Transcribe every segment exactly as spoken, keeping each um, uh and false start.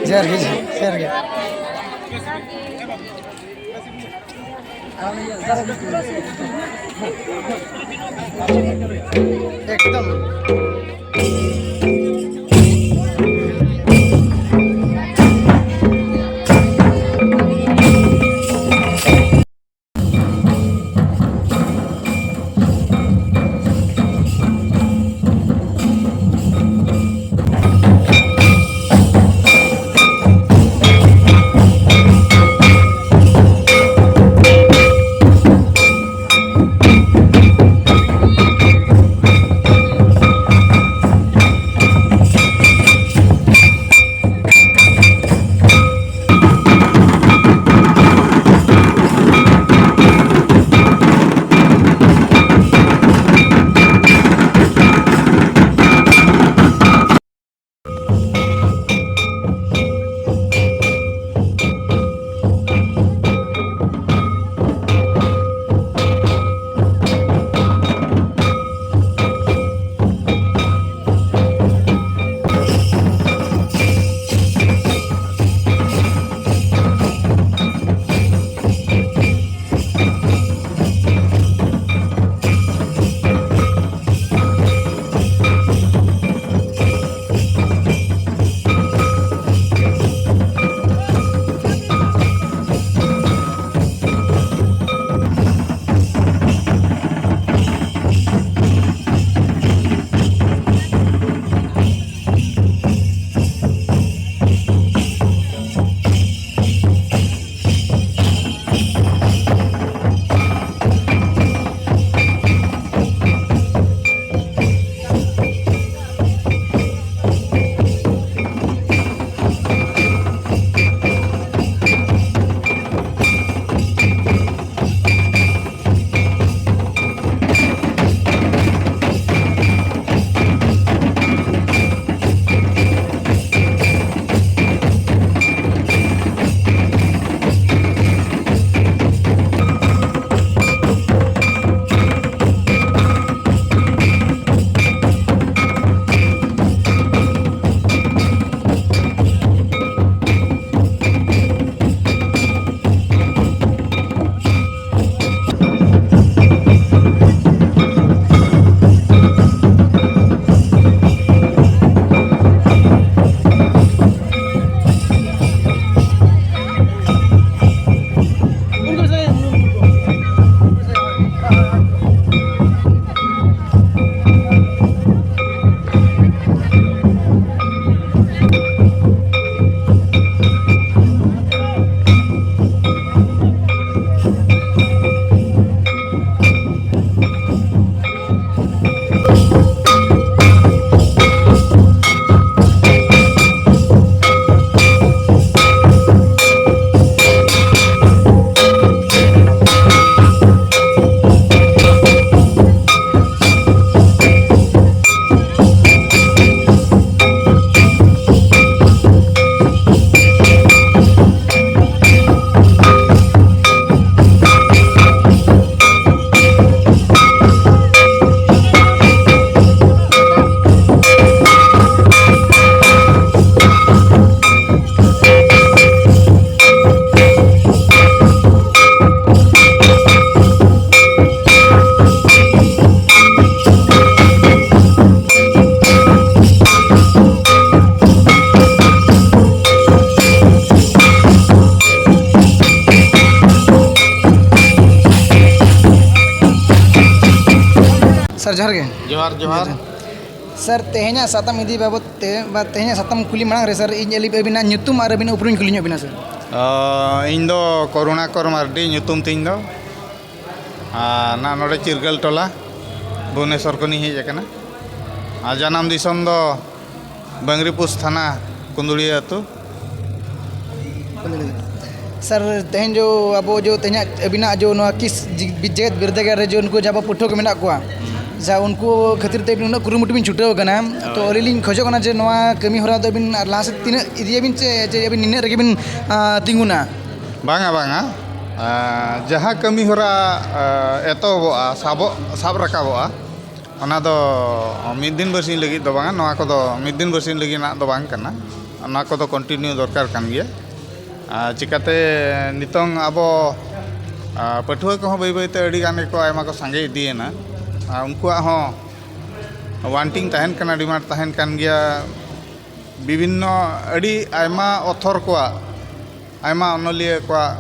ᱡᱚᱦᱟᱨ ᱜᱮ, ᱡᱚᱦᱟᱨ ᱜᱮ᱾ ᱮᱠᱫᱚᱢ᱾ ᱥᱟᱨ, ᱡᱚᱦᱟᱨ ᱜᱮ᱾ ᱡᱚᱦᱟᱨ, ᱡᱚᱦᱟᱨ᱾ ᱥᱟᱨ, ᱛᱮᱦᱮᱧᱟᱜ ᱥᱟᱛᱟᱢ ᱤᱫᱤ ᱵᱟᱵᱚᱫ ᱛᱮ, ᱵᱟ, ᱛᱮᱦᱮᱧᱟᱜ ᱥᱟᱛᱟᱢ ᱠᱩᱞᱤ ᱢᱟᱲᱟᱝ ᱨᱮ, ᱥᱟᱨ, ᱤᱧ ᱟᱹᱞᱤᱧ ᱟᱹᱵᱤᱱᱟᱜ ᱧᱩᱛᱩᱢ ᱟᱨ ᱟᱹᱵᱤᱱᱟᱜ ᱩᱯᱨᱩᱢ ᱠᱩᱞᱤ ᱧᱚᱜ ᱵᱤᱱᱟ, ᱥᱟᱨ᱾ ᱚ, ᱤᱧ ᱫᱚ ᱠᱚᱨᱩᱬᱟᱠᱚᱨ ᱢᱟᱨᱰᱤ ᱧᱩᱛᱩᱢ ᱛᱤᱧ ᱫᱚ᱾ ᱟᱨ ᱱᱟ-, ᱱᱚᱰᱮ ᱪᱤᱨᱜᱟᱹᱞ ᱴᱚᱞᱟ, ᱵᱷᱩᱵᱽᱱᱮᱥᱚᱨ ᱠᱷᱚᱱᱤᱧ ᱦᱮᱡ ᱟᱠᱟᱱᱟ᱾ ᱟᱨ ᱡᱟᱱᱟᱢ ᱫᱤᱥᱚᱢ ᱫᱚ ᱵᱟᱝᱨᱤᱯᱩᱥ ᱛᱷᱟᱱᱟ, ᱠᱩᱸᱫᱩᱲᱤᱭᱟᱹ ᱟᱹᱛᱩ᱾ ᱥᱟᱨ, ᱛᱮᱦᱮᱧ ᱡᱚ ᱟᱵᱚ ᱡᱚ ᱛᱮᱦᱮᱧᱟᱜ ᱟᱹᱵᱤᱱᱟᱜ ᱡᱚ ᱱᱚᱣᱟ ᱠᱤᱥ ᱡᱤ-, ᱵᱤ-, ᱡᱮᱜᱮᱛ ᱵᱤᱨᱫᱟᱹᱜᱟᱲ ᱨᱮ ᱡᱚ ᱩᱱᱠᱩ ᱡᱟᱦᱟᱸ ᱯᱟᱹᱴᱷᱩᱣᱟᱹ ᱠᱚ ᱢᱮᱱᱟᱜ ᱠᱚᱣᱟ, ᱡᱟᱦᱟᱸ ᱩᱱᱠᱩ ᱠᱷᱟᱹᱛᱤᱨ ᱛᱮ ᱟᱹᱵᱤᱱ ᱩᱱᱟᱹᱜ ᱠᱩᱨᱩᱢᱩᱴᱩ ᱵᱤᱱ ᱪᱷᱩᱴᱟᱹᱣ ᱟᱠᱟᱱᱟ, ᱛᱚ ᱦᱳᱭ᱾ ᱟᱹᱞᱤᱧ ᱞᱤᱧ ᱠᱷᱚᱡᱚᱜ ᱠᱟᱱᱟ ᱡᱮ ᱱᱚᱣᱟ ᱠᱟᱹᱢᱤ ᱦᱚᱨᱟ ᱫᱚ ᱟᱹᱵᱤᱱ ᱟᱨ ᱞᱟᱦᱟ ᱥᱮᱫ ᱛᱤᱱᱟᱹᱜ ᱤᱫᱤᱭᱟᱵᱤᱱ ᱪᱮ, ᱪᱮ ᱟᱹᱵᱤᱱ ᱱᱤᱱᱟᱹᱜ ᱨᱮᱜᱮ ᱵᱤᱱ, ᱟ, ᱛᱤᱸᱜᱩᱱᱟ? ᱵᱟᱝᱟ, ᱵᱟᱝᱟ᱾ ᱟ, ᱡᱟᱦᱟᱸ ᱠᱟᱹᱢᱤ ᱦᱚᱨᱟ, ᱟ, ᱮᱛᱚᱦᱚᱵᱚᱜᱼᱟ, ᱥᱟᱵᱚᱜ, ᱥᱟᱵ ᱨᱟᱠᱟᱵᱚᱜᱼᱟ, ᱚᱱᱟ ᱫᱚ ᱢᱤᱫ ᱫᱤᱱ ᱵᱟᱨᱥᱤᱧ ᱞᱟᱹᱜᱤᱫ ᱫᱚ ᱵᱟᱝᱟ, ᱱᱚᱣᱟ ᱠᱚᱫᱚ ᱢᱤᱫ ᱫᱤᱱ ᱵᱟᱨᱥᱤᱧ ᱞᱟᱹᱜᱤᱫ ᱨᱮᱱᱟᱜ ᱫᱚ ᱵᱟᱝ ᱠᱟᱱᱟ᱾ ᱚᱱᱟ ᱠᱚᱫᱚ continue ᱫᱚᱨᱠᱟᱨ ᱠᱟᱱ ᱜᱮᱭᱟ᱾ ᱟᱨ ᱪᱤᱠᱟᱹᱛᱮ ᱱᱤᱛᱚᱝ ᱟᱵᱚ, ᱟᱨ ᱯᱟᱹᱴᱷᱩᱣᱟᱹ ᱠᱚᱦᱚᱸ ᱵᱟᱹᱭ ᱵᱟᱹᱭᱛᱮ ᱟᱹᱰᱤ ᱜᱟᱱ ᱜᱮᱠᱚ ᱟᱭᱢᱟ ᱠᱚ ᱥᱟᱸᱜᱮ ᱤᱫᱤᱭᱮᱱᱟ᱾ ᱟᱨ ᱩᱱᱠᱩᱣᱟᱜ ᱦᱚᱸ wanting ᱛᱟᱦᱮᱱ ᱠᱟᱱᱟ, demand ᱛᱟᱦᱮᱱ ᱠᱟᱱ ᱜᱮᱭᱟ᱾ ᱵᱤᱵᱷᱤᱱᱱᱚ ᱟᱹᱰᱤ ᱟᱭᱢᱟ author ᱠᱚᱣᱟᱜ, ᱟᱭᱢᱟ ᱚᱱᱚᱞᱤᱭᱟᱹ ᱠᱚᱣᱟᱜ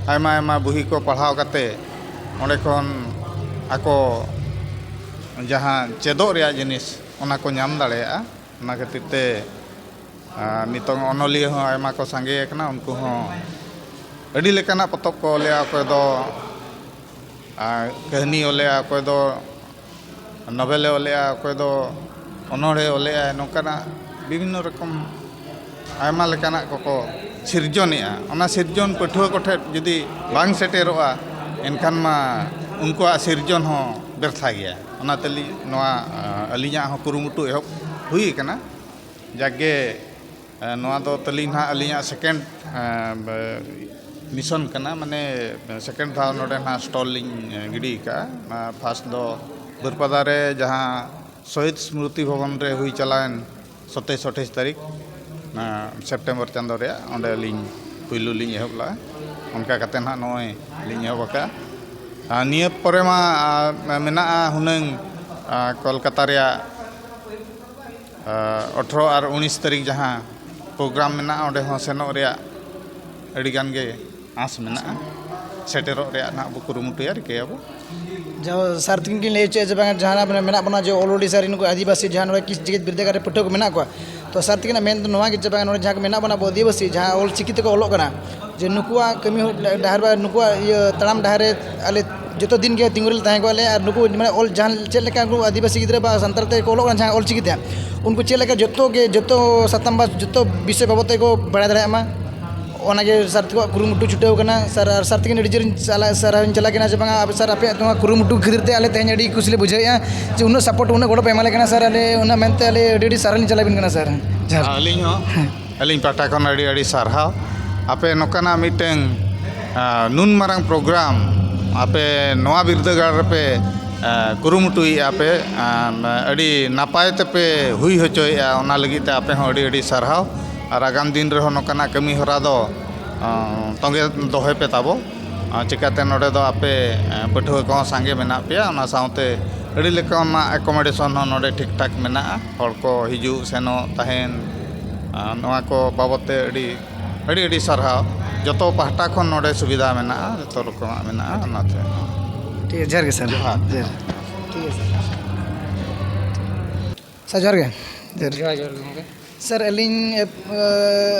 ᱟᱭᱢᱟ ᱟᱭᱢᱟ ᱵᱩᱦᱤ ᱠᱚ ᱯᱟᱲᱦᱟᱣ ᱠᱟᱛᱮ ᱚᱸᱰᱮ ᱠᱷᱚᱱ ᱟᱠᱚ ᱡᱟᱦᱟᱸ ᱪᱮᱫᱚᱜ ᱨᱮᱭᱟᱜ ᱡᱤᱱᱤᱥ, ᱚᱱᱟ ᱠᱚ ᱧᱟᱢ ᱫᱟᱲᱮᱭᱟᱜᱼᱟ᱾ ᱚᱱᱟ ᱠᱷᱟᱹᱛᱤᱨ ᱛᱮ, ᱟᱨ ᱱᱤᱛᱚᱝ ᱚᱱᱚᱞᱤᱭᱟᱹ ᱦᱚᱸ ᱟᱭᱢᱟ ᱠᱚ ᱥᱟᱸᱜᱮ ᱟᱠᱟᱱᱟ᱾ ᱩᱱᱠᱩ ᱦᱚᱸ ᱟᱹᱰᱤ ᱞᱮᱠᱟᱱᱟᱜ ᱯᱚᱛᱚᱵ ᱠᱚ ᱚᱞᱮᱜᱼᱟ, ᱚᱠᱚᱭ ᱫᱚ, ᱟᱨ ᱠᱟᱹᱦᱱᱤ ᱚᱞᱮᱜᱼᱟ, ᱚᱠᱚᱭ ᱫᱚ ᱱᱚᱵᱷᱮᱞᱮ ᱚᱞᱮᱜᱼᱟ, ᱚᱠᱚᱭ ᱫᱚ ᱚᱱᱚᱬᱦᱮ ᱚᱞᱮᱜᱼᱟᱭ, ᱱᱚᱝᱠᱟᱱᱟᱜ ᱵᱤᱵᱷᱤᱱᱱᱚ ᱨᱚᱠᱚᱢ ᱟᱭᱢᱟ ᱞᱮᱠᱟᱱᱟᱜ ᱠᱚᱠᱚ ᱥᱤᱨᱡᱚᱱᱮᱜᱼᱟ᱾ ᱚᱱᱟ ᱥᱤᱨᱡᱚᱱ ᱯᱟᱹᱴᱷᱩᱣᱟᱹ ᱠᱚᱴᱷᱮᱱ ᱡᱩᱫᱤ ᱵᱟᱝ ᱥᱮᱴᱮᱨᱚᱜᱼᱟ, ᱮᱱᱠᱷᱟᱱ ᱢᱟ ᱩᱱᱠᱩᱣᱟᱜ ᱥᱤᱨᱡᱚᱱ ᱦᱚᱸ ᱵᱮᱨᱛᱷᱟ ᱜᱮᱭᱟ᱾ ᱚᱱᱟᱛᱮ ᱞᱤᱧ ᱱᱚᱣᱟ, ᱟᱹᱞᱤᱧᱟᱜ ᱦᱚᱸ ᱠᱩᱨᱩᱢᱩᱴᱩ ᱮᱦᱚᱵ ᱦᱩᱭ ᱟᱠᱟᱱᱟ᱾ ᱡᱟᱠᱜᱮ, ᱮ, ᱱᱚᱣᱟ ᱫᱚ ᱛᱟᱹᱞᱤᱧ ᱱᱟᱦᱟᱜ ᱟᱹᱞᱤᱧᱟᱜ second, ᱮ, ᱵᱮ-, mission ᱠᱟᱱᱟ, ᱢᱟᱱᱮ second ᱫᱷᱟᱣ ᱱᱚᱰᱮ ᱱᱟᱦᱟᱜ stall ᱞᱤᱧ, ᱮ, ᱜᱤᱰᱤ ᱟᱠᱟᱫᱼᱟ᱾ ᱚᱱᱟ first ᱫᱚ ᱵᱟᱹᱨᱯᱟᱫᱟ ᱨᱮ ᱡᱟᱦᱟᱸ ᱥᱚᱦᱤᱫ ᱥᱢᱨᱩᱛᱤ ᱵᱷᱚᱵᱚᱱ ᱨᱮ ᱦᱩᱭ ᱪᱟᱞᱟᱣᱮᱱ ᱥᱚᱛᱟᱭᱤᱥ ᱟᱴᱷᱟᱭᱤᱥ ᱛᱟᱹᱨᱤᱠᱷ, ᱚᱱᱟ September ᱪᱟᱸᱫᱳ ᱨᱮᱭᱟᱜ, ᱚᱸᱰᱮ ᱞᱤᱧ ᱯᱩᱭᱞᱩ ᱞᱤᱧ ᱮᱦᱚᱵ ᱞᱮᱫᱼᱟ᱾ ᱚᱱᱠᱟ ᱠᱟᱛᱮ ᱱᱟᱦᱟᱜ ᱱᱚᱜᱼᱚᱭ ᱞᱤᱧ ᱮᱦᱚᱵ ᱟᱠᱟᱫᱼᱟ᱾ ᱟᱨ ᱱᱤᱭᱟᱹ ᱯᱚᱨᱮ ᱢᱟ, ᱟ, ᱢᱮᱱᱟᱜᱼᱟ ᱦᱩᱱᱟᱹᱝ, ᱟ, ᱠᱳᱞᱠᱟᱛᱟ ᱨᱮᱭᱟᱜ ᱟᱨ ᱟᱴᱷᱨᱚ ᱟᱨ ᱩᱱᱤᱥ ᱛᱟᱹᱨᱤᱠᱷ ᱡᱟᱦᱟᱸ program ᱢᱮᱱᱟᱜᱼᱟ, ᱚᱸᱰᱮ ᱦᱚᱸ ᱥᱮᱱᱚᱜ ᱨᱮᱭᱟᱜ ᱟᱹᱰᱤ ᱜᱟᱱ ᱜᱮ ᱟᱸᱥ ᱢᱮᱱᱟᱜᱼᱟ᱾ ᱥᱮᱴᱮᱨᱚᱜ ᱨᱮᱭᱟᱜ ᱱᱟᱦᱟᱜ ᱵᱚ ᱠᱩᱨᱩᱢᱩᱴᱩᱭᱟ, ᱨᱤᱠᱟᱹᱭᱟᱵᱚ᱾ ᱡᱟᱦᱟᱸ ᱥᱟᱨ ᱛᱤᱠᱤᱱ ᱠᱤᱱ ᱞᱟᱹᱭ ᱦᱚᱪᱚᱭᱮᱫ ᱡᱮ ᱵᱟᱝ, ᱡᱟᱦᱟᱱᱟᱜ ᱢᱟᱱᱮ ᱢᱮᱱᱟᱜ ᱵᱚᱱᱟ ᱡᱮ ᱚᱞ ᱳᱰᱤᱥᱟ ᱨᱮᱱ ᱱᱩᱠᱩ ᱟᱹᱫᱤᱵᱟᱹᱥᱤ ᱡᱟᱦᱟᱸ ᱱᱚᱰᱮ ᱠᱤᱥ ᱡᱮᱜᱮᱛ ᱵᱤᱨᱫᱟᱹᱜᱟᱲ ᱨᱮ ᱯᱟᱹᱴᱷᱩᱣᱟᱹ ᱠᱚ ᱢᱮᱱᱟᱜ ᱠᱚᱣᱟ, ᱛᱚ ᱥᱟᱨ ᱛᱤᱠᱤᱱᱟᱜ ᱢᱮᱱ ᱫᱚ ᱱᱚᱣᱟ ᱜᱮ ᱡᱮ ᱵᱟᱝ, ᱱᱚᱰᱮ ᱡᱟᱦᱟᱸ ᱠᱚ ᱢᱮᱱᱟᱜ ᱵᱚᱱᱟ ᱟᱵᱚ ᱟᱹᱫᱤᱵᱟᱹᱥᱤ ᱡᱟᱦᱟᱸ ᱚᱞ ᱪᱤᱠᱤ ᱛᱮᱠᱚ ᱚᱞᱚᱜ ᱠᱟᱱᱟ, ᱡᱮ ᱱᱩᱠᱩᱣᱟᱜ ᱠᱟᱹᱢᱤ ᱦᱚᱨ ᱰᱟᱦᱟᱨ ᱵᱟ ᱱᱩᱠᱩᱣᱟᱜ ᱤᱭᱟᱹ ᱛᱟᱲᱟᱢ ᱰᱟᱦᱟᱨ ᱨᱮ ᱟᱞᱮ ᱡᱚᱛᱚ ᱫᱤᱱ ᱜᱮ ᱛᱤᱸᱜᱩ ᱨᱮᱞᱮ ᱛᱟᱦᱮᱸ ᱠᱚᱜᱼᱟ ᱞᱮ᱾ ᱟᱨ ᱱᱩᱠᱩ ᱢᱟᱱᱮ ᱚᱞ ᱡᱟᱦᱟᱸ ᱪᱮᱫ ᱞᱮᱠᱟ ᱩᱱᱠᱩ ᱟᱹᱫᱤᱵᱟᱹᱥᱤ ᱜᱤᱫᱽᱨᱟᱹ ᱵᱟ ᱥᱟᱱᱛᱟᱲ ᱛᱮᱠᱚ ᱚᱞᱚᱜ ᱠᱟᱱᱟ ᱡᱟᱦᱟᱸ ᱚᱞ ᱪᱤᱠᱤ ᱛᱮ, ᱩᱱᱠᱩ ᱪᱮᱫ ᱞᱮᱠᱟ ᱡᱚᱛᱚ ᱜᱮ ᱡᱚᱛᱚ ᱥᱟᱛᱟᱢ ᱵᱟ ᱡᱚᱛᱚ ᱵᱤᱥᱚᱭ ᱵᱟᱵᱚᱫ ᱛᱮᱠᱚ ᱵᱟᱲᱟᱭ ᱫᱟᱲᱮᱭᱟᱜ ᱢᱟ, ᱚᱱᱟᱜᱮ ᱥᱟᱨ ᱛᱟᱠᱚᱣᱟᱜ ᱠᱩᱨᱩᱢᱩᱴᱩ ᱪᱷᱩᱴᱟᱹᱣ ᱠᱟᱱᱟ᱾ ᱥᱟᱨ, ᱟᱨ ᱥᱟᱨ ᱛᱟᱹᱠᱤᱱ ᱟᱹᱰᱤ ᱡᱳᱨᱤᱧ ᱪᱟᱞᱟᱜ, ᱥᱟᱨᱦᱟᱣᱤᱧ ᱪᱟᱞᱟᱜ ᱠᱟᱱᱟ ᱡᱮ ᱵᱟᱝᱟ, ᱟᱯᱮ ᱥᱟᱨ ᱟᱯᱮᱭᱟᱜ ᱱᱚᱣᱟ ᱠᱩᱨᱩᱢᱩᱴᱩ ᱠᱷᱟᱹᱛᱤᱨ ᱛᱮ ᱟᱞᱮ ᱛᱮᱦᱮᱧ ᱟᱹᱰᱤ ᱠᱩᱥᱤ ᱞᱮ ᱵᱩᱡᱷᱟᱹᱣᱮᱫᱼᱟ ᱡᱮ ᱩᱱᱟᱹᱜ ᱥᱟᱯᱳᱨᱴ, ᱩᱱᱟᱹᱜ ᱜᱚᱲᱚ ᱯᱮ ᱮᱢᱟᱞᱮ ᱠᱟᱱᱟ ᱥᱟᱨ᱾ ᱟᱞᱮ ᱚᱱᱟ ᱢᱮᱱᱛᱮ ᱟᱞᱮ ᱟᱹᱰᱤ ᱟᱹᱰᱤ ᱥᱟᱨᱦᱟᱣᱤᱧ ᱪᱟᱞᱟᱵᱤᱱ ᱠᱟᱱᱟ ᱥᱟᱨ᱾ ᱡᱚᱦᱟᱨ᱾ ᱟᱹᱞᱤᱧ ᱦᱚᱸ, ᱟᱹᱞᱤᱧ ᱯᱟᱦᱴᱟ ᱠᱷᱚᱱ ᱟᱹᱰᱤ ᱟᱹᱰᱤ ᱥᱟᱨᱦᱟᱣ᱾ ᱟᱯᱮ ᱱᱚᱝᱠᱟᱱᱟᱜ ᱢᱤᱫᱴᱟᱹᱝ, ᱟ, ᱱᱩᱱ ᱢᱟᱨᱟᱝ ᱯᱨᱳᱜᱨᱟᱢ ᱟᱯᱮ ᱱᱚᱣᱟ ᱵᱤᱨᱫᱟᱹᱜᱟᱲ ᱨᱮᱯᱮ, ᱟ, ᱠᱩᱨᱩᱢᱩᱴᱩᱭᱮᱫᱼᱟ ᱯᱮ, ᱟ, ᱟᱹᱰᱤ ᱱᱟᱯᱟᱭ ᱛᱮᱯᱮ ᱦᱩᱭ ᱦᱚᱪᱚᱭᱮᱫᱼᱟ, ᱚᱱᱟ ᱞᱟᱹᱜᱤᱫ ᱛᱮ ᱟᱯᱮ ᱦᱚᱸ ᱟᱹᱰᱤ ᱟᱹᱰᱤ ᱥᱟᱨᱦᱟᱣ᱾ ᱟᱨ ᱟᱜᱟᱢ ᱫᱤᱱ ᱨᱮᱦᱚᱸ ᱱᱚᱝᱠᱟᱱᱟᱜ ᱠᱟᱹᱢᱤ ᱦᱚᱨᱟ ᱫᱚ, ᱟᱸ, ᱛᱚᱸᱜᱮ ᱫᱚᱦᱚᱭ ᱯᱮ ᱛᱟᱵᱚ᱾ ᱟᱸ, ᱪᱤᱠᱟᱹᱛᱮ ᱱᱚᱰᱮ ᱫᱚ ᱟᱯᱮ, ᱮᱸ, ᱯᱟᱹᱴᱷᱩᱣᱟᱹ ᱠᱚᱦᱚᱸ ᱥᱟᱸᱜᱮ ᱢᱮᱱᱟᱜ ᱯᱮᱭᱟ, ᱚᱱᱟ ᱥᱟᱶᱛᱮ ᱟᱹᱰᱤ ᱞᱮᱠᱟᱱᱟᱜ accommodation ᱦᱚᱸ ᱱᱚᱰᱮ ᱴᱷᱤᱠ ᱴᱷᱟᱠ ᱢᱮᱱᱟᱜᱼᱟ᱾ ᱦᱚᱲ ᱠᱚ ᱦᱤᱡᱩᱜ ᱥᱮᱱᱚᱜ ᱛᱟᱦᱮᱱ, ᱟᱸ, ᱱᱚᱣᱟ ᱠᱚ ᱵᱟᱵᱚᱫ ᱛᱮ ᱟᱹᱰᱤ, ᱟᱹᱰᱤ, ᱟᱹᱰᱤ ᱥᱟᱨᱦᱟᱣ᱾ ᱡᱚᱛᱚ ᱯᱟᱦᱴᱟ ᱠᱷᱚᱱ ᱱᱚᱰᱮ ᱥᱩᱵᱤᱫᱷᱟ ᱢᱮᱱᱟᱜᱼᱟ, ᱡᱚᱛᱚ ᱨᱚᱠᱚᱢᱟᱜ ᱢᱮᱱᱟᱜᱼᱟ, ᱚᱱᱟᱛᱮ᱾ ᱴᱷᱤᱠ ᱜᱮᱭᱟ, ᱡᱚᱦᱟᱨ ᱜᱮ ᱥᱟᱨ᱾ ᱡᱚᱦᱟᱨ᱾ ᱡᱚᱦᱟᱨ᱾ ᱴᱷᱤᱠ ᱜᱮᱭᱟ ᱥᱟᱨ᱾ ᱥᱟᱨ, ᱡᱚᱦᱟᱨ ᱜᱮ᱾ ᱡᱚᱦᱟᱨ᱾ ᱡᱚᱦᱟᱨ, ᱡᱚᱦᱟᱨ ᱜᱮ ᱜᱚᱢᱠᱮ᱾ ᱥᱟᱨ, ᱟᱹᱞᱤᱧ, ᱮ,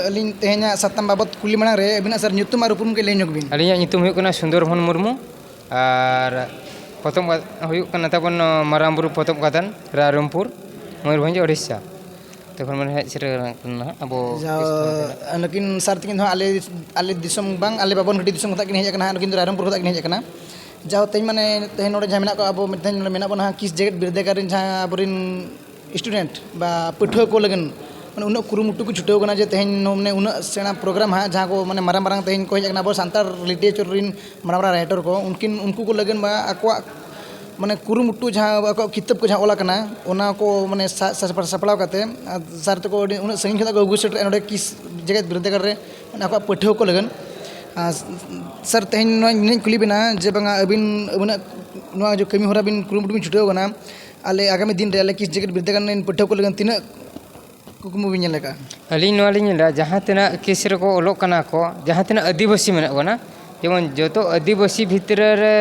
ᱟᱹᱞᱤᱧ ᱛᱮᱦᱮᱧᱟᱜ ᱥᱟᱛᱟᱢ ᱵᱟᱵᱚᱫ ᱠᱩᱞᱤ ᱢᱟᱲᱟᱝ ᱨᱮ ᱟᱹᱵᱤᱱᱟᱜ ᱥᱟᱨ ᱧᱩᱛᱩᱢ ᱟᱨ ᱩᱯᱨᱩᱢ ᱠᱟᱹᱡ ᱞᱟᱹᱭ ᱧᱚᱜ ᱵᱤᱱ᱾ ᱟᱹᱞᱤᱧᱟᱜ ᱧᱩᱛᱩᱢ ᱦᱩᱭᱩᱜ ᱠᱟᱱᱟ ᱥᱩᱱᱫᱚᱨ ᱢᱳᱦᱚᱱ ᱢᱩᱨᱢᱩ ᱟᱨ ᱯᱚᱛᱚᱵ ᱜᱟ-, ᱦᱩᱭᱩᱜ ᱠᱟᱱᱟ ᱛᱟᱵᱚᱱ ᱢᱟᱨᱟᱝ ᱵᱩᱨᱩ ᱯᱚᱛᱚᱵ ᱜᱟᱫᱟᱱ, ᱨᱟᱭᱨᱚᱝᱯᱩᱨ, ᱢᱚᱭᱩᱨᱵᱷᱚᱸᱡᱽ, ᱳᱰᱤᱥᱟ᱾ ᱛᱚᱠᱷᱚᱱ ᱢᱟᱱᱮ ᱦᱮᱡ ᱥᱮᱴᱮᱨ ᱟᱠᱟᱱᱟ ᱱᱟᱦᱟᱜ ᱟᱵᱚ ᱡᱟᱣ, ᱠᱤᱥ ᱛᱟᱞᱟ ᱛᱮ᱾ ᱱᱩᱠᱤᱱ ᱥᱟᱨ ᱛᱟᱹᱠᱤᱱ ᱫᱚ ᱦᱟᱸᱜ ᱟᱞᱮ, ᱟᱞᱮ ᱫᱤᱥᱚᱢ ᱵᱟᱝ, ᱟᱞᱮ ᱵᱟᱵᱚᱱᱜᱷᱟᱴᱤ ᱫᱤᱥᱚᱢ ᱠᱷᱚᱱᱟᱜ ᱠᱤᱱ ᱦᱮᱡ ᱟᱠᱟᱱᱟ ᱦᱟᱸᱜ, ᱱᱩᱠᱤᱱ ᱫᱚ ᱨᱟᱭᱨᱚᱝᱯᱩᱨ ᱠᱷᱚᱱᱟᱜ ᱠᱤᱱ ᱦᱮᱡ ᱟᱠᱟᱱᱟ᱾ ᱡᱟᱣ ᱛᱮᱦᱮᱧ ᱢᱟᱱᱮ, ᱛᱮᱦᱮᱧ ᱱᱚᱰᱮ ᱡᱟᱦᱟᱸ ᱢᱮᱱᱟᱜ ᱠᱚᱣᱟ, ᱟᱵᱚ ᱢᱤᱫ ᱛᱮᱦᱮᱧ ᱱᱚᱰᱮ ᱢᱮᱱᱟᱜ ᱵᱚᱱᱟ ᱦᱟᱸᱜ ᱠᱤᱥ ᱡᱮᱜᱮᱛ ᱵᱤᱨᱫᱟᱹᱜᱟᱲ ᱨᱮᱱ ᱡᱟᱦᱟᱸ ᱟᱵᱚᱨᱮᱱ student ᱵᱟ ᱯᱟᱹᱴᱷᱩᱣᱟᱹ ᱠᱚ ᱞᱟᱹᱜᱤᱫ ᱢᱟᱱᱮ ᱩᱱᱟᱹᱜ ᱠᱩᱨᱩᱢᱩᱴᱩ ᱠᱚ ᱪᱷᱩᱴᱟᱹᱣ ᱠᱟᱱᱟ ᱡᱮ ᱛᱮᱦᱮᱧ ᱱᱚ-, ᱢᱟᱱᱮ ᱩᱱᱟᱹᱜ ᱥᱮᱬᱟ program ᱦᱟᱸᱜ, ᱡᱟᱦᱟᱸ ᱠᱚ ᱢᱟᱱᱮ ᱢᱟᱨᱟᱝ ᱢᱟᱨᱟᱝ ᱛᱮᱦᱮᱧ ᱠᱚ ᱦᱮᱡ ᱟᱠᱟᱱᱟ ᱟᱵᱚ ᱥᱟᱱᱛᱟᱲ literature ᱨᱮᱱ ᱢᱟᱨᱟᱝ ᱢᱟᱨᱟᱝ writer ᱠᱚ, ᱩᱱᱠᱤᱱ, ᱩᱱᱠᱩ ᱠᱚ ᱞᱟᱹᱜᱤᱫ ᱢᱟ ᱟᱠᱚᱣᱟᱜ ᱢᱟᱱᱮ ᱠᱩᱨᱩᱢᱩᱴᱩ ᱡᱟᱦᱟᱸ ᱟᱠᱚᱣᱟᱜ ᱠᱤᱛᱟᱹᱵ ᱠᱚ ᱡᱟᱦᱟᱸ ᱚᱞ ᱟᱠᱟᱱᱟ, ᱚᱱᱟ ᱠᱚ ᱢᱟᱱᱮ ᱥᱟ-, ᱥᱟ-, ᱥᱟᱯᱲᱟᱣ ᱠᱟᱛᱮ, ᱟᱨ ᱥᱟᱨ ᱛᱟᱠᱚ ᱟᱹᱰᱤ ᱩᱱᱟᱹᱜ ᱥᱟᱺᱜᱤᱧ ᱠᱷᱚᱱᱟᱜ ᱠᱚ ᱟᱹᱜᱩ ᱥᱮᱴᱮᱨᱮᱫᱼᱟ ᱱᱚᱰᱮ ᱠᱤᱥ ᱡᱮᱜᱮᱛ ᱵᱤᱨᱫᱟᱹᱜᱟᱲ ᱨᱮ, ᱢᱟᱱᱮ ᱟᱠᱚᱣᱟᱜ ᱯᱟᱹᱴᱷᱩᱣᱟᱹ ᱠᱚ ᱞᱟᱹᱜᱤᱫ᱾ ᱟᱨ ᱥᱟᱨ, ᱛᱮᱦᱮᱧ ᱱᱚᱣᱟ ᱱᱤᱱᱟᱹᱧ ᱠᱩᱞᱤ ᱵᱮᱱᱟ ᱡᱮ ᱵᱟᱝᱟ ᱟᱹᱵᱤᱱ ᱟᱹᱵᱤᱱᱟᱜ ᱱᱚᱣᱟ ᱡᱮ ᱠᱟᱹᱢᱤ ᱦᱚᱨᱟ ᱵᱤᱱ ᱠᱩᱨᱩᱢᱩᱴᱩ ᱵᱤᱱ ᱪᱷᱩᱴᱟᱹᱣ ᱠᱟᱱᱟ, ᱟᱞᱮ ᱟᱜᱟᱢᱤ ᱫᱤᱱ ᱨᱮ ᱟᱞᱮ ᱠᱤᱥ ᱡᱮᱜᱮᱛ ᱵᱤᱨᱫᱟᱹᱜᱟᱲ ᱨᱮᱱ ᱯᱟᱹᱴᱷᱩᱣᱟᱹ ᱠᱚ ᱞᱟᱹᱜᱤᱫ ᱛᱤᱱᱟᱹᱜ ᱠᱩᱠᱢᱩ ᱵᱤᱱ ᱧᱮᱞ ᱟᱠᱟᱫᱼᱟ? ᱟᱹᱞᱤᱧ ᱱᱚᱣᱟ ᱞᱤᱧ ᱧᱮᱞᱟ, ᱡᱟᱦᱟᱸ ᱛᱤᱱᱟᱹᱜ ᱠᱤᱥ ᱨᱮᱠᱚ ᱚᱞᱚᱜ ᱠᱟᱱᱟ ᱠᱚ, ᱡᱟᱦᱟᱸ ᱛᱤᱱᱟᱹᱜ ᱟᱹᱫᱤᱵᱟᱹᱥᱤ ᱢᱮᱱᱟᱜ ᱵᱚᱱᱟ, ᱡᱮᱢᱚᱱ ᱡᱚᱛᱚ ᱟᱹᱫᱤᱵᱟᱹᱥᱤ ᱵᱷᱤᱛᱨᱤ ᱨᱮ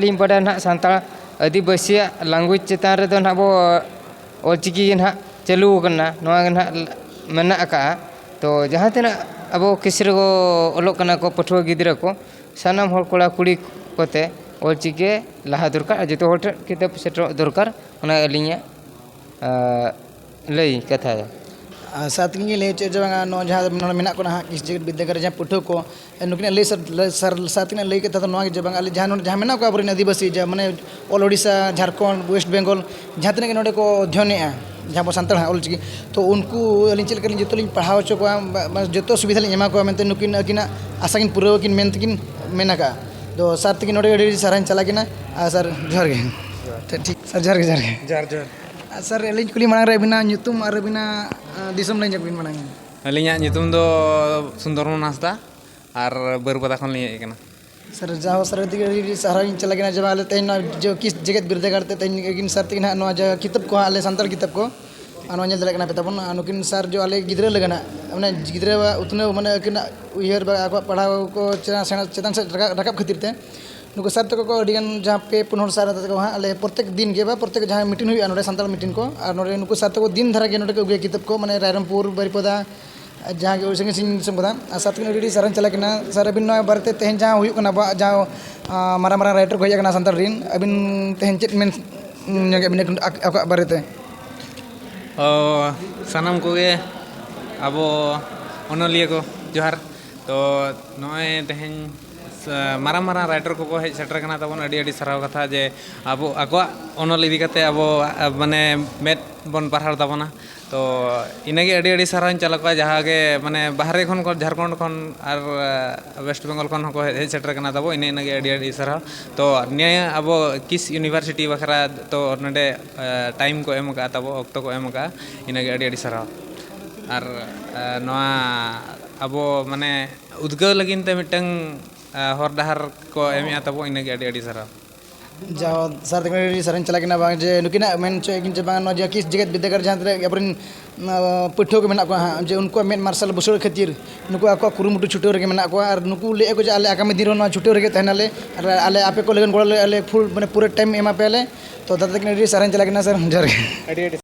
ᱞᱤᱧ ᱵᱟᱰᱟᱭᱟ ᱱᱟᱦᱟᱜ, ᱥᱟᱱᱛᱟᱲ ᱟᱹᱫᱤᱵᱟᱹᱥᱤᱭᱟᱜ language ᱪᱮᱛᱟᱱ ᱨᱮᱫᱚ ᱱᱟᱦᱟᱜ ᱟᱵᱚ ᱚᱞᱪᱤᱠᱤ ᱜᱮ ᱱᱟᱦᱟᱜ ᱪᱟᱹᱞᱩ ᱟᱠᱟᱱᱟ, ᱱᱚᱣᱟ ᱜᱮ ᱱᱟᱦᱟᱜ ᱢᱮᱱᱟᱜ ᱟᱠᱟᱜᱼᱟ᱾ ᱛᱚ ᱡᱟᱦᱟᱸ ᱛᱤᱱᱟᱹᱜ ᱟᱵᱚ ᱠᱤᱥᱨᱟᱹ ᱠᱚ ᱚᱞᱚᱜ ᱠᱟᱱᱟ ᱠᱚ, ᱯᱟᱹᱴᱷᱩᱣᱟᱹ ᱜᱤᱫᱽᱨᱟᱹ ᱠᱚ, ᱥᱟᱱᱟᱢ ᱦᱚᱲ ᱠᱚᱲᱟ ᱠᱩᱲᱤ ᱠᱚᱛᱮ ᱚᱞᱪᱤᱠᱤ ᱞᱟᱦᱟ ᱫᱚᱨᱠᱟᱨ ᱟᱨ ᱡᱚᱛᱚ ᱦᱚᱲ ᱴᱷᱮᱱ ᱠᱤᱛᱟᱹᱵ ᱥᱮᱴᱮᱨᱚᱜ ᱫᱚᱨᱠᱟᱨ, ᱚᱱᱟ ᱟᱹᱞᱤᱧᱟᱜ ᱞᱟᱹᱭ ᱠᱟᱛᱷᱟ ᱫᱚ᱾ ᱟᱨ ᱥᱟᱛ ᱜᱮᱞᱤᱧ ᱞᱟᱹᱭ ᱦᱚᱪᱚᱭᱮᱫ ᱡᱮ ᱵᱟᱝᱟ, ᱱᱚᱣᱟ ᱡᱟᱦᱟᱸ ᱱᱚᱰᱮ ᱢᱮᱱᱟᱜ ᱠᱚ ᱱᱟᱦᱟᱜ ᱠᱤᱥ ᱡᱮᱜᱮᱛ ᱵᱤᱨᱫᱟᱹᱜᱟᱲ ᱨᱮ ᱡᱟᱦᱟᱸ ᱯᱟᱹᱴᱷᱩᱣᱟᱹ ᱠᱚ, ᱱᱩᱠᱤᱱᱟᱜ ᱞᱟᱹᱭ ᱥᱟᱨ-, ᱥᱟᱨ-, ᱥᱟᱛ ᱜᱮᱞᱤᱧ ᱞᱟᱹᱭ ᱠᱮᱫ ᱛᱟᱦᱮᱸ ᱱᱚᱣᱟ ᱜᱮ ᱡᱮ ᱵᱟᱝᱟ, ᱟᱞᱮ ᱡᱟᱦᱟᱸ ᱱᱚᱰᱮ ᱡᱟᱦᱟᱸ ᱢᱮᱱᱟᱜ ᱠᱚᱣᱟ ᱟᱵᱚᱨᱮᱱ ᱟᱹᱫᱤᱵᱟᱹᱥᱤ, ᱡᱟᱦᱟᱸ ᱢᱟᱱᱮ all ᱳᱰᱤᱥᱟ, ᱡᱷᱟᱲᱠᱷᱚᱸᱰ, ᱳᱭᱮᱥᱴ ᱵᱮᱝᱜᱚᱞ, ᱡᱟᱦᱟᱸ ᱛᱤᱱᱟᱹᱜ ᱜᱮ ᱱᱚᱰᱮ ᱠᱚ ᱚᱫᱷᱭᱚᱱᱮᱜᱼᱟ, ᱡᱟᱦᱟᱸ ᱟᱵᱚ ᱥᱟᱱᱛᱟᱲ ᱦᱟᱸᱜ ᱚᱞᱪᱤᱠᱤ, ᱛᱚ ᱩᱱᱠᱩ ᱟᱹᱞᱤᱧ ᱪᱮᱫ ᱞᱮᱠᱟ ᱞᱤᱧ ᱡᱚᱛᱚ ᱞᱤᱧ ᱯᱟᱲᱦᱟᱣ ᱦᱚᱪᱚ ᱠᱚᱣᱟ, ᱵᱟ-, ᱵᱟ-, ᱡᱚᱛᱚ ᱥᱩᱵᱤᱫᱷᱟ ᱞᱤᱧ ᱮᱢᱟ ᱠᱚᱣᱟ ᱢᱮᱱᱛᱮ ᱱᱩᱠᱤᱱ ᱟᱹᱠᱤᱱᱟᱜ ᱟᱥᱟ ᱠᱤᱱ ᱯᱩᱨᱟᱹᱣ ᱟᱹᱠᱤᱱ ᱢᱮᱱᱛᱮ ᱠᱤᱱ ᱢᱮᱱ ᱟᱠᱟᱫᱼᱟ᱾ ᱛᱚ ᱥᱟᱨ ᱛᱟᱹᱠᱤᱱ ᱱᱚᱰᱮ ᱟᱹᱰᱤ ᱟᱹᱰᱤ ᱥᱟᱨᱦᱟᱣ ᱤᱧ ᱪᱟᱞ ᱟᱹᱠᱤᱱᱟ᱾ ᱟᱨ ᱥᱟᱨ ᱡᱚᱦᱟᱨ ᱜᱮ᱾ ᱴᱷᱤᱠ, ᱴᱷᱤᱠ᱾ ᱥᱟᱨ ᱡᱚᱦᱟᱨ ᱜᱮ, ᱡᱚᱦᱟᱨ ᱜᱮ᱾ ᱡᱚᱦᱟᱨ, ᱡᱚᱦᱟᱨ᱾ ᱟᱨ ᱥᱟᱨ ᱟᱹᱞᱤᱧ ᱠᱩᱞᱤ ᱢᱟᱲᱟᱝ ᱨᱮ ᱟᱹᱵᱤᱱᱟᱜ ᱧᱩᱛᱩᱢ ᱟᱨ ᱟᱹᱵᱤᱱᱟᱜ, ᱟᱸ, ᱫᱤᱥᱚᱢ ᱞᱟᱹᱭ ᱧᱚᱜ ᱵᱤᱱ ᱢᱟᱲᱟᱝ᱾ ᱟᱹᱞᱤᱧᱟᱜ ᱧᱩᱛᱩᱢ ᱫᱚ ᱥᱩᱱᱫᱚᱨᱢᱳᱦᱚᱱ ᱦᱟᱸᱥᱫᱟ ᱟᱨ ᱵᱟᱹᱨᱯᱟᱫᱟ ᱠᱷᱚᱱ ᱞᱤᱧ ᱦᱮᱡ ᱟᱠᱟᱱᱟ᱾ ᱥᱟᱨ ᱡᱟᱦᱟᱸ ᱥᱟᱨ ᱟᱹᱰᱤ ᱟᱹᱰᱤ ᱥᱟᱨᱦᱟᱣ ᱤᱧ ᱪᱟᱞ ᱟᱹᱠᱤᱱᱟ ᱡᱮ ᱵᱟᱝ ᱟᱞᱮ ᱛᱮᱦᱮᱧ ᱱᱚᱣᱟ ᱡᱮ ᱠᱤᱥ ᱡᱮᱜᱮᱛ ᱵᱤᱨᱫᱟᱹᱜᱟᱲ ᱛᱮ ᱛᱮᱦᱮᱧ ᱟᱹᱠᱤᱱ ᱥᱟᱨ ᱛᱟᱹᱠᱤᱱ ᱦᱟᱸᱜ ᱱᱚᱣᱟ ᱡᱟᱦᱟᱸ ᱠᱤᱛᱟᱹᱵ ᱠᱚ ᱦᱟᱸᱜ ᱟᱞᱮ ᱥᱟᱱᱛᱟᱲ ᱠᱤᱛᱟᱹᱵ ᱠᱚ ᱟᱨ ᱱᱚᱣᱟ ᱧᱮᱞ ᱫᱟᱲᱮᱭᱟᱜ ᱠᱟᱱᱟ ᱯᱮ ᱛᱟᱵᱚᱱ᱾ ᱟᱨ ᱱᱩᱠᱤᱱ ᱥᱟᱨ ᱡᱚ ᱟᱞᱮ ᱜᱤᱫᱽᱨᱟᱹ ᱞᱟᱹᱜᱤᱫ ᱦᱟᱸᱜ, ᱢᱟᱱᱮ ᱜᱤᱫᱽᱨᱟᱹᱣᱟᱜ ᱩᱛᱱᱟᱹᱣ, ᱢᱟᱱᱮ ᱟᱹᱠᱤᱱᱟᱜ ᱩᱭᱦᱟᱹᱨ ᱵᱟ ᱟᱠᱚᱣᱟᱜ ᱯᱟᱲᱦᱟᱣ ᱠᱚ ᱪᱮᱛᱟᱱ ᱥᱮᱬᱟ ᱪᱮᱛᱟᱱ ᱥᱮᱫ ᱨᱟᱠᱟᱵ, ᱨᱟᱠᱟᱵ ᱠᱷᱟᱹᱛᱤᱨ ᱛᱮ ᱱᱩᱠᱩ ᱥᱟᱨ ᱛᱟᱠᱚ ᱠᱚ ᱟᱹᱰᱤᱜᱟᱱ ᱡᱟᱦᱟᱸ ᱯᱮ ᱯᱩᱱ ᱦᱚᱲ ᱥᱟᱨ ᱛᱟᱠᱚ ᱦᱟᱸᱜ ᱟᱞᱮ ᱯᱨᱚᱛᱮᱠ ᱫᱤᱱ ᱜᱮ ᱵᱟ ᱯᱨᱚᱛᱮᱠ ᱡᱟᱦᱟᱸ meeting ᱦᱩᱭᱩᱜᱼᱟ ᱱᱚᱰᱮ ᱥᱟᱱᱛᱟᱲ meeting ᱠᱚ, ᱟᱨ ᱱᱚᱰᱮ ᱱᱩᱠᱩ ᱥᱟᱨ ᱛᱟᱠᱚ ᱫᱤᱱ ᱫᱷᱟᱨᱟ ᱜᱮ ᱱᱚᱰᱮ ᱠᱚ ᱟᱹᱜᱩᱭᱟ ᱠᱤᱛᱟᱹᱵ ᱠᱚ, ᱢᱟᱱᱮ ᱨᱟᱭᱨᱚᱝᱯᱩᱨ, ᱵᱟᱨᱤᱯᱚᱫᱟ, ᱡᱟᱦᱟᱸ ᱜᱮ ᱟᱹᱰᱤ ᱥᱟᱺᱜᱤᱧ ᱥᱟᱺᱜᱤᱧ ᱫᱤᱥᱚᱢ ᱠᱚᱫᱚ᱾ ᱟᱨ ᱥᱟᱨ ᱛᱟᱹᱠᱤᱱ ᱟᱹᱰᱤ ᱟᱹᱰᱤ ᱥᱟᱨᱦᱟᱣ ᱤᱧ ᱪᱟᱞ ᱟᱹᱠᱤᱱᱟ᱾ ᱥᱟᱨ ᱟᱹᱵᱤᱱ ᱱᱚᱣᱟ ᱵᱟᱨᱮᱛᱮ ᱛᱮᱦᱮᱧ ᱡᱟᱦᱟᱸ ᱦᱩᱭᱩᱜ ᱠᱟᱱᱟ ᱟᱵᱚᱣᱟᱜ ᱡᱟᱦᱟᱸ, ᱟᱸ, ᱢᱟᱨᱟᱝ ᱢᱟᱨᱟᱝ writer ᱠᱚ ᱦᱮᱡ ᱟᱠᱟᱱᱟ ᱥᱟᱱᱛᱟᱲ ᱨᱮᱱ, ᱟᱹᱵᱤᱱ ᱛᱮᱦᱮᱧ ᱪᱮᱫ ᱢᱮᱱ ᱧᱚᱜᱮᱫ ᱵᱤᱱᱟ ᱟᱠ-, ᱟᱠᱚᱣᱟᱜ ᱵᱟᱨᱮᱛᱮ? ᱚ, ᱥᱟᱱᱟᱢ ᱠᱚᱜᱮ ᱟᱵᱚ ᱚᱱᱚᱞᱤᱭᱟᱹ ᱠᱚ ᱡᱚᱦᱟᱨ᱾ ᱛᱚ ᱱᱚᱜᱼᱚᱭ ᱛᱮᱦᱮᱧ ᱥᱟ-, ᱢᱟᱨᱟᱝ ᱢᱟᱨᱟᱝ writer ᱠᱚᱠᱚ ᱦᱮᱡ ᱥᱮᱴᱮᱨ ᱠᱟᱱᱟ ᱛᱟᱵᱚᱱ, ᱟᱹᱰᱤ ᱟᱹᱰᱤ ᱥᱟᱨᱦᱟᱣ ᱠᱟᱛᱷᱟ ᱡᱮ ᱟᱵᱚ ᱟᱠᱚᱣᱟᱜ ᱚᱱᱚᱞ ᱤᱫᱤ ᱠᱟᱛᱮ ᱟᱵᱚ, ᱟ, ᱢᱟᱱᱮ ᱢᱮᱫ ᱵᱚᱱ ᱯᱟᱨᱦᱟᱲ ᱛᱟᱵᱚᱱᱟ᱾ ᱛᱚ ᱤᱱᱟᱹᱜᱮ ᱟᱹᱰᱤ ᱟᱹᱰᱤ ᱥᱟᱨᱦᱟᱣ ᱤᱧ ᱪᱟᱞ ᱟᱠᱚᱣᱟ ᱡᱟᱦᱟᱸ ᱜᱮ ᱢᱟᱱᱮ ᱵᱟᱦᱨᱮ ᱠᱷᱚᱱ ᱠᱚ, ᱡᱷᱟᱲᱠᱷᱚᱸᱰ ᱠᱷᱚᱱ ᱟᱨ, ᱟ, ᱣᱮᱥᱴ ᱵᱮᱝᱜᱚᱞ ᱠᱷᱚᱱ ᱦᱚᱸᱠᱚ ᱦᱮᱡ, ᱦᱮᱡ ᱥᱮᱴᱮᱨ ᱠᱟᱱᱟ ᱛᱟᱵᱚ, ᱤᱱᱟᱹ ᱤᱱᱟᱹᱜᱮ ᱟᱹᱰᱤ ᱟᱹᱰᱤ ᱥᱟᱨᱦᱟᱣ᱾ ᱛᱚ ᱱᱤᱭᱟᱹ ᱟᱵᱚ ᱠᱤᱥ university ᱵᱟᱠᱷᱨᱟ ᱛᱚ ᱱᱚᱰᱮ, ᱟ, time ᱠᱚ ᱮᱢ ᱟᱠᱟᱫᱼᱟ ᱛᱟᱵᱚ, ᱚᱠᱛᱚ ᱠᱚ ᱮᱢ ᱟᱠᱟᱫᱼᱟ, ᱤᱱᱟᱹᱜᱮ ᱟᱹᱰᱤ ᱟᱹᱰᱤ ᱥᱟᱨᱦᱟᱣ᱾ ᱟᱨ, ᱟ, ᱱᱚᱣᱟ ᱟᱵᱚ ᱢᱟᱱᱮ ᱩᱫᱽᱜᱟᱹᱣ ᱞᱟᱹᱜᱤᱫ ᱛᱮ ᱢᱤᱫᱴᱟᱝ, ᱟ, ᱦᱚᱨ ᱰᱟᱦᱟᱨ ᱠᱚ ᱮᱢᱮᱫᱼᱟ ᱛᱟᱵᱚ, ᱤᱱᱟᱹᱜᱮ ᱟᱹᱰᱤ ᱟᱹᱰᱤ ᱥᱟᱨᱦᱟᱣ᱾ ᱡᱟᱦᱟᱸ ᱥᱟᱨ ᱛᱟᱹᱠᱤᱱ ᱟᱹᱰᱤ ᱥᱟᱨᱦᱟᱣ ᱪᱟᱞᱟᱜ ᱠᱟᱱᱟ, ᱵᱟᱝ ᱡᱮ ᱱᱩᱠᱤᱱᱟᱜ ᱢᱮᱱ ᱦᱚᱪᱚᱭᱮᱫ ᱠᱤᱱ ᱡᱮ ᱵᱟᱝ, ᱱᱚᱣᱟ ᱡᱟᱦᱟᱸ ᱠᱤ ᱡᱮᱜᱮᱛ ᱵᱤᱨᱫᱟᱹᱜᱟᱲ ᱡᱟᱦᱟᱸ ᱛᱤᱱᱟᱹᱜ ᱟᱵᱚᱨᱮᱱ, ᱟᱸ, ᱯᱟᱹᱴᱷᱩᱣᱟᱹ ᱠᱚ ᱢᱮᱱᱟᱜ ᱠᱚᱣᱟ ᱦᱟᱸᱜ, ᱡᱮ ᱩᱱᱠᱩᱣᱟᱜ ᱢᱮᱫ ᱢᱟᱨᱥᱟᱞ ᱵᱩᱥᱟᱹᱲ ᱠᱷᱟᱹᱛᱤᱨ ᱱᱩᱠᱩ ᱟᱠᱚᱣᱟᱜ ᱠᱩᱨᱩᱢᱩᱴᱩ ᱪᱷᱩᱴᱟᱹᱣ ᱨᱮᱜᱮ ᱢᱮᱱᱟᱜ ᱠᱚᱣᱟ᱾ ᱟᱨ ᱱᱩᱠᱩ ᱞᱟᱹᱭᱮᱫ ᱠᱚ ᱡᱮ ᱟᱞᱮ ᱟᱜᱟᱢᱤ ᱫᱤᱱ ᱨᱮᱦᱚᱸ ᱱᱚᱣᱟ ᱪᱷᱩᱴᱟᱹᱣ ᱨᱮᱜᱮ ᱛᱟᱦᱮᱱᱟᱞᱮ, ᱟᱨ ᱟᱞᱮ ᱟᱯᱮ ᱠᱚ ᱞᱟᱹᱜᱤᱫ ᱜᱚᱲᱚ ᱞᱮ, ᱟᱞᱮ ᱯᱷᱩᱞ ᱢᱟᱱᱮ ᱯᱩᱨᱟᱹ ᱴᱟᱭᱤᱢ ᱮᱢᱟ ᱯᱮᱭᱟᱞᱮ᱾ ᱛᱚ ᱫᱟᱫᱟ ᱛᱟᱹᱠᱤᱱ ᱟᱹᱰᱤ ᱥᱟᱨᱦᱟᱣ ᱪᱟᱞᱟᱜ ᱠᱟᱱᱟ ᱥᱟᱨ, ᱡᱚᱦᱟᱨ ᱜᱮ᱾